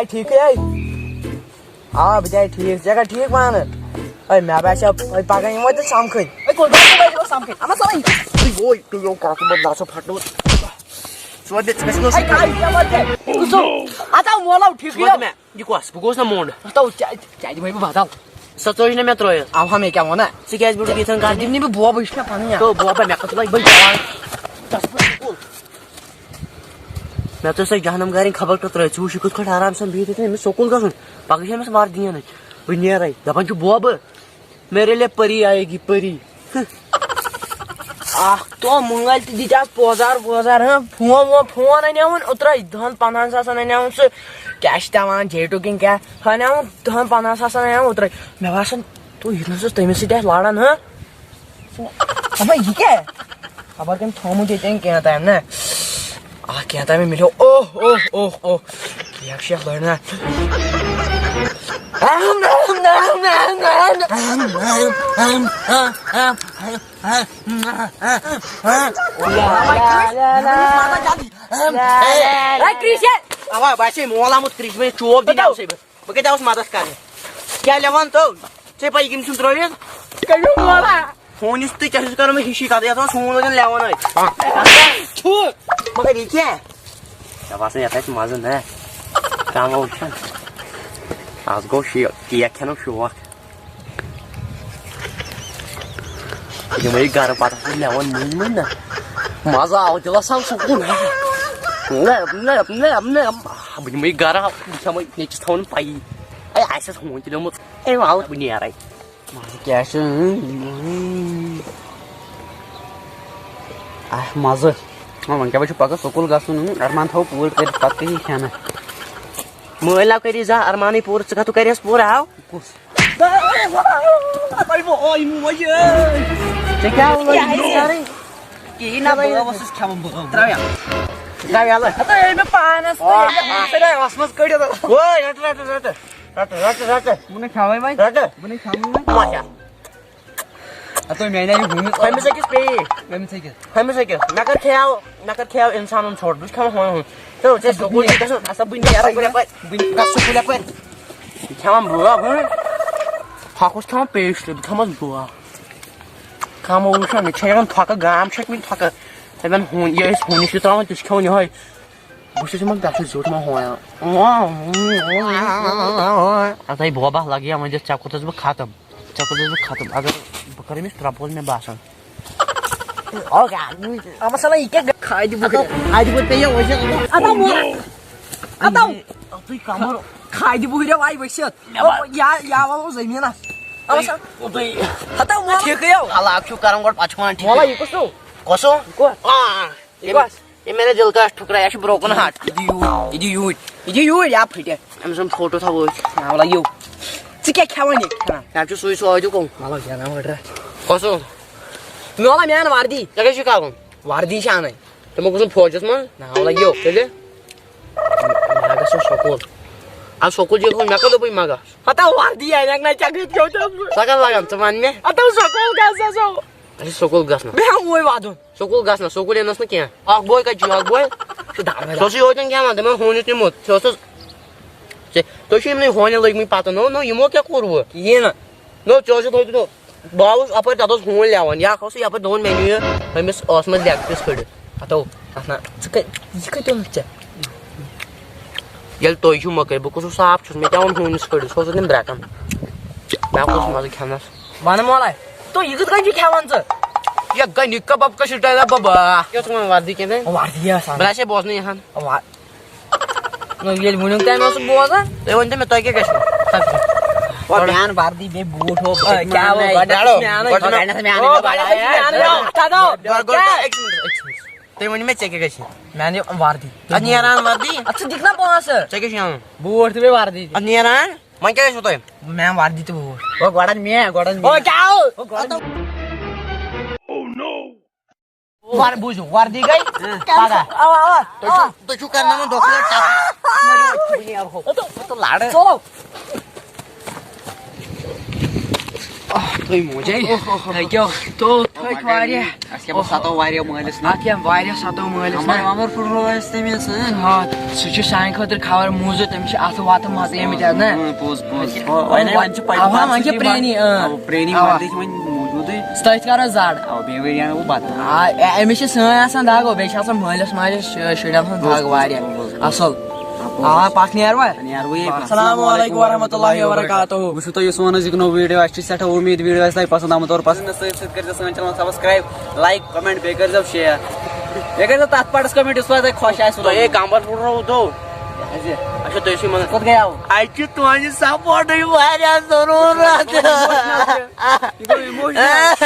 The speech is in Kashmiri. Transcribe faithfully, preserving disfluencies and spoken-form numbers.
ٹھیٖکھٕے ہَے۔ آ، بہٕ تہِ ہَے ٹھیٖک، ژےٚ چھَکھا ٹھیٖک پانہٕ؟ ہے، مےٚ باسیٚو، ہے، پَگاہ یِمو تیٚلہِ سَمکھٕے۔ ہے، کوٚت گژھو، وۄنۍ یِمو سَمکھٕے؟ اَما سا وۄنۍ۔ ہے، وۄنۍ، تُہۍ یِیِو کَتھ منٛز، نہ سا پھَٹنو۔ ژٕ وَن مےٚ، ژٕ گژھِ نہٕ ہے، کَر یہِ کیٛاہ وَنہِ ژےٚ؟ کُس ہو؟ اَتھ آو مولو، ٹھیٖکٕے ژٕ وَن ہو۔ مےٚ، یہِ کۄس؟ بہٕ گوس نہ موٚنٛڈ۔ اَتھ آو، ژےٚ، ژےٚ دِمَے بہٕ بدل۔ سۄ ژوٚج نہ مےٚ ترٛٲیِتھ۔ اَوہا مےٚ کیٛاہ وَنان؟ ژٕ کیٛازِ بیوٗٹھُکھ یِتھَن ژےٚ کَرنہِ؟ دِمہٕ نہٕ بہٕ بوبہٕ، یہِ چھُ مےٚ پَنٕنۍ اَکھ۔ تو بوبہ، مےٚ کَتھ لَگہِ بٔلۍ جوان۔ مےٚ ژٕ سۄ جہنم گارٕنۍ خبر کَتھ ترٛٲے، ژٕ وٕچھ یہِ کِتھ کٲٹھۍ آرام سان بِہِتھ ییٚتٮ۪ن، أمِس سکوٗل گژھُن، پَگاہ چھِ أمِس وَردی اَنٕنۍ۔ بہٕ نیرَے، دَپان چھُ بوبہٕ، میرے لیے پری آئے گی، پری۔ اَکھ تو مٲلۍ تہِ دِتۍ اَتھ پوزار ووزار، ہاں، فون وون، فون اَنیوُن اوترَے، دَہَن پنٛدہَن ساسَن اَنیوُن سُہ، کیٛاہ چھِ دَپان، جے ٹوٗ کِنہٕ کیٛاہ، اَنیوُن دَہَن پنٛدہَن ساسَن اَنیوُن اوترَے۔ مےٚ باسان، تو یہِ نہ حظ اوس تٔمِس سۭتۍ اَسہِ لَڑان، ہاں؟ اما، یہِ کیٛاہ؟ خبر کٔمۍ تھوٚومُت ییٚتٮ۪ن کینٛہہ تام، نہ؟ آ، کینٛہہ تام مِلیو۔ اوہ، اوہ، اوہ، اوہ۔ کیک شیک لٔڑ نہ۔ اے، کرٛیش ہے۔ اوا، باسے مول آمُت کرٛیش، وۄنۍ چوب دِنہِ آسے بہٕ۔ بہٕ کَتہِ آوُس مدد کرنہِ؟ کیٛاہ لٮ۪وان تو؟ ژےٚ پَے یہِ کٔمۍ سُنٛد ترٛٲوِتھ؟ کٔمۍ وولا؟ فون یُس تُہۍ کیٛاہ چھُس کران، مےٚ ہِشی کَتھ، یَتھ اوس فون وَنان لٮ۪وان ٲسۍ۔ چھُ۔ مگر یہِ کیٛاہ؟ مےٚ باسان، یَتھ آسہِ مَزٕ، نہ؟ کَم وٕچھان۔ آز گوٚو شی-، کیک کھٮ۪نُک شوق۔ یِمَے گَرٕ پَتہٕ چھِ لٮ۪وان مٔنٛزۍ مٔنٛزۍ نہ۔ مَزٕ آو دِلَس آو سکوٗن۔ بہٕ یِمَے گَرٕ، بہٕ چھَمَے نیٚچِس تھاوان پَیی۔ اے، آسٮ۪س ہوٗنۍ تہِ لیومُت۔ اے، وَلہٕ بہٕ نیرَے۔ مَزٕ کیٛاہ چھُ؟ اَہ، مَزٕ۔ وۄنۍ کیٛاہ، وۄنۍ چھُ پَگاہ سکوٗل گژھُن، اَرمان تھاوو پوٗرٕ کٔرِتھ، پَتہٕ کٔرِو کھٮ۪نہٕ۔ مٲلۍ ناو کٔرِو زانٛہہ اَرمانٕے پوٗرٕ، ژٕ کَتھ کَرٮ۪س پوٗرٕ آو؟ کُس؟ ژےٚ کیٛاہ اوس کَرٕنۍ؟ کِہیٖنۍ نہ، بہٕ اوسُس کھٮ۪وان، بہٕ اوسُس۔ ترٛاو یَلہٕ۔ ترٛاو یَلہٕ۔ ہَتہٕ ییٚلہِ مےٚ پانَس تہٕ ییٚلہِ مےٚ آسہٕ رَے وَسمَس کٔڑِتھ۔ وٲے، رَٹہٕ، رَٹہٕ، رَٹہٕ۔ رَٹہٕ، رَٹہٕ، رَٹہٕ۔ بہٕ نَے کھٮ۪مَے وۄنۍ۔ رَٹہٕ۔ بہٕ نَے کھٮ۪مَے وۄنۍ۔ مَچھا۔ ہَتہٕ میٛانہِ آیہِ گوٚمُت۔ ہُمِس أکِس پیٚیہِ۔ ہُمِس أکِس۔ ہُمِس أکِس۔ مےٚ کَر کھیٛاو، مےٚ کَر کھیٛاو اِنسانَن ژھوٚٹ۔ بہٕ چھُس کھٮ۪وان ہُمَے ہُم۔ تہٕ ژےٚ سکوٗل چھُے گژھُن۔ اَسا بہٕ نیرٕ یَپٲرۍ۔ بہٕ گژھٕ سکوٗل یَپٲرۍ۔ کھٮ۪وان بٲب، ہُم۔ ہۄکھ اوس کھٮ۪وان پیسٹری، بہٕ کھٮ۪مَس بٲب۔ کھٮ۪مو وٕچھو، مےٚ چھےٚ یِوان تھۄکہٕ، گام چھَکھ مےٚ تھۄکہٕ۔ دَپان ہُم، یہِ أسۍ ہُم چھِ ترٛاوان، تہِ چھِ کھٮ۪وان یِہوٚے۔ بہٕ چھُس یِمَن پٮ۪ٹھٕ زیوٗٹھ ما ہُم۔ اَتھ ہے بوبا لَگہِ ہا وۄنۍ دِتھ، ژےٚ کوٚرتھَس بہٕ ختم۔ ژےٚ کوٚرتھَس بہٕ ختم۔ اگر بہٕ کَرٕ أمِس ترٛپول، مےٚ باسان۔ اَما سَلا، یہِ کیٛاہ گٔے؟ کھادِ بُہرِ۔ کھادِ بُہرِ پیٚیہِ وۄنۍ۔ اَتھ آو مو-، اَتھ آو۔ اَتُے کَمر۔ کھادِ بُہرِ آیہِ ؤسِتھ۔ مےٚ وا-، یا، یا وَلو زٔمیٖنَس۔ اَما سَلا۔ اَتھ آو مو-، ٹھیٖکٕے آو۔ علاقہٕ چھُو کَران گۄڈٕ، پَتہٕ چھُ وَنان ٹھیٖکٕے۔ مولہ، یہِ کُس ہیوٗ؟ کۄس ہیوٗ؟ یہِ کۄس؟ آ، آ۔ یہِ کۄس؟ یہِ میٛانہِ دِل کا ٹھُکرا، یہِ چھُ broken heart۔ یہِ دِ یوٗرۍ، یہِ دِ یوٗرۍ، یہِ دِ یوٗرۍ، یا پھٕٹہِ۔ أمۍ سُنٛد فوٹو تھاوو أسۍ۔ نا، وَلہٕ یِو۔ ژٕ کیٛاہ کھٮ۪وان یہِ؟ کھٮ۪وان؟ یہِ چھُ سُے سوادیُک۔ وَلہٕ کیٛاہ نا وَٹرا۔ کۄس اوس؟ مےٚ وَلہٕ مےٚ اَن وردی۔ ژےٚ کیٛاہ چھُے کَرُن؟ وردی چھِ اَنٕنۍ۔ ژےٚ ما گوٚژھ فوجَس منٛز؟ نا، وَلہٕ یِو۔ تیٚلہِ؟ مےٚ گژھِ سکوٗل۔ اَدٕ سکوٗل چھُ یَپٲرۍ، مےٚ کَتھ دوٚپُے مہ گژھ؟ ہَتہ وردی اَنَکھ نہ، ژےٚ کۭتۍ کیٛاہ چھُ؟ سۄ کَتھ لَگان، ژٕ وَن مےٚ۔ ہَتہ سکوٗل گژھ سا سو۔ اَسہِ چھُ سکوٗل گژھُن۔ مےٚ ہا اوے وَدُن۔ سکوٗل گژھ نہ، سکوٗل یِنَس نہٕ کینٛہہ۔ اَکھ بوے کَتہِ چھُ؟ اَکھ بوے؟ سُہ دَربَدَر۔ سُہ اوسُے ہوتٮ۪ن کھٮ۪وان، دَپان ہوٗنِس نیوٗمُت۔ ژےٚ، تُہۍ چھِو یِمنٕے ہونٮ۪ن لٔگۍمٕتۍ پَتہٕ۔ نو، نو، یِمو کیٛاہ کوٚروٕ؟ کِہیٖنۍ نہٕ۔ نو، ژےٚ اوسُتھ ہوتہِ نو۔ بہٕ آوُس اَپٲرۍ، تَتھ اوس ہوٗن لٮ۪وان۔ یہِ اَکھ اوسُے یَپٲرۍ دوٚپُن مےٚ نِیِو، أمِس ٲس منٛز leg piece کٔڑِتھ۔ ہَتو، اَتھ نہ، ژٕ کَتہِ، یہِ کَتہِ اوٚنُتھ ژےٚ؟ ییٚلہِ تُہۍ چھِو مٔکٕرۍ، بہٕ کُس ہیوٗ صاف چھُس؟ مےٚ کیٛاہ اوٚن ہوٗنِس کٔڑِتھ؟ سُہ اوس اَتٮ۪ن برٛٮ۪کَن۔ مےٚ اوس مَزٕ کھٮ۪نَس۔ وَنہٕ مولَے، تُہۍ یہِ کِتھ کٔنۍ چھِو کھٮ۪وان ژٕ؟ یہِ گٔے نِکہٕ کَباب کٲشِر ٹایلا بَبا۔ کیٛاہ اوس وَنان وَردی کِنہٕ؟ وَردی ٲس اَنٕنۍ۔ بہٕ آسے بوزنٕے یِہَن۔ وا-، نہ، ییٚلہِ وٕنیُک تام اوسُکھ بوزان۔ تُہۍ ؤنۍ تو مےٚ، تۄہہِ کیٛاہ گژھِوٕ؟ وۄنۍ مےٚ اَن وَردی بیٚیہِ بوٗٹھ ہُہ، بہٕ آ، کیٛاہ وَنہٕ؟ گۄڈٕ گۄڈٕ مےٚ اَنٕنۍ۔ گۄڈٕ مےٚ اَنٕنۍ۔ او، گۄڈٕ گۄڈٕ مےٚ اَنٕنۍ۔ گۄڈٕ گۄڈٕ کیٛاہ؟ اَکہِ مِنٹہِ، اَکہِ مِنٹہِ۔ تُہۍ ؤنِو مےٚ، ژےٚ کیٛاہ گژھِ؟ مےٚ اَن یہِ وَردی۔ اَدٕ نیران وَردی۔ اَدٕ ژٕ دِکھ نا پونٛسہٕ۔ ژےٚ کیٛاہ چھُے اَنُن؟ بوٗٹھ تہٕ بیٚیہِ وَردی تہِ۔ اَدٕ نیران۔ وۄنۍ کیٛاہ گژھِوٕ تۄہہِ؟ مےٚ اَن وَردی تہٕ بوٗٹھ۔ او، گۄڈٕ اَن مےٚ، گۄڈٕ اَن او، مےٚ۔ کیٛاہ ہو؟ او، گۄڈٕ اَن۔ وَر-، بوٗزِو، وَردی گٔے پَگاہ۔ اَوا، اَوا، تُہۍ چھِو، اَوا۔ تُہۍ چھِو کَرناوان دۄہ کھۄتہٕ دۄہ ٹَف۔ مٔرِو، أسۍ چھِ وٕنہِ یَرٕ ہُہ۔ تہٕ، تہٕ لَڑٕ۔ چلو۔ آہ، تُہۍ موجے۔ اوہ، اوہ، اوہ۔ تھٔکیو۔ تو تھٔکۍ واریاہ۔ اَسہِ کیٛاہ پَتہٕ ستو واریاہ مٲلِس نا۔ اَتھ کیٛاہ واریاہ ستو مٲلِس نا۔ کمبر ومبر پھُٹروو اَسہِ تٔمِس، اۭں۔ آ، سُہ چھُ سانہِ خٲطرٕ خبر موٗجوٗد، تٔمِس چھِ اَتھٕ وَتھٕ مۄکلیمٕتۍ اَتھ نا۔ اۭں، پوٚز، پوٚز۔ وۄنۍ، وۄنۍ، وۄنۍ چھِ پَتہٕ اَوا، وۄنۍ چھِ پرٛٲنی، اۭں۔ اَوا، پرٛٲنی اَوا۔ مۄکلے چھِ وۄنۍ موٗجوٗدٕے۔ سُہ تٔتھۍ کَرو زَڈ۔ اَوا، بیٚیہِ ؤرۍ یَن وۄنۍ بَدل۔ آ، اے-، أمِس چھِ سٲنۍ آسان دَگ، بیٚیہِ چھِ آسان مٲلِس ماجہِ شُ-، شُرٮ۪ن ہٕنٛز دَگ واریاہ۔ اَصٕل۔ آ، پَکھ نیروا؟ نیرو یے۔ السلام علیکم ورحمۃ اللہ وبرکاتہ۔ وٕچھِو تُہۍ یہِ سون أزیُک نوٚو ویٖڈیو، اَسہِ چھِ سٮ۪ٹھاہ اُمید ویٖڈیو آسہِ تۄہہِ پَسنٛد آمُت اور پَسنٛد سۭتۍ سۭتۍ کٔرۍزیو سٲنۍ channel subscribe، like، comment، بیٚیہِ کٔرۍزیو share۔ بیٚیہِ کٔرۍزیو تَتھ پارٹَس comment یُس تۄہہِ خۄش آسہِ۔ تۄہہِ ہے کمبر پھُٹروو تو۔ اَسہِ۔ اچھا، تُہۍ ٲسِو منٛز۔ کوٚت گٔیاو؟ اَسہِ چھِ تُہٕنٛدِ سپورٹٕچ واریاہ ضروٗرت۔ یہِ گوٚو emotional۔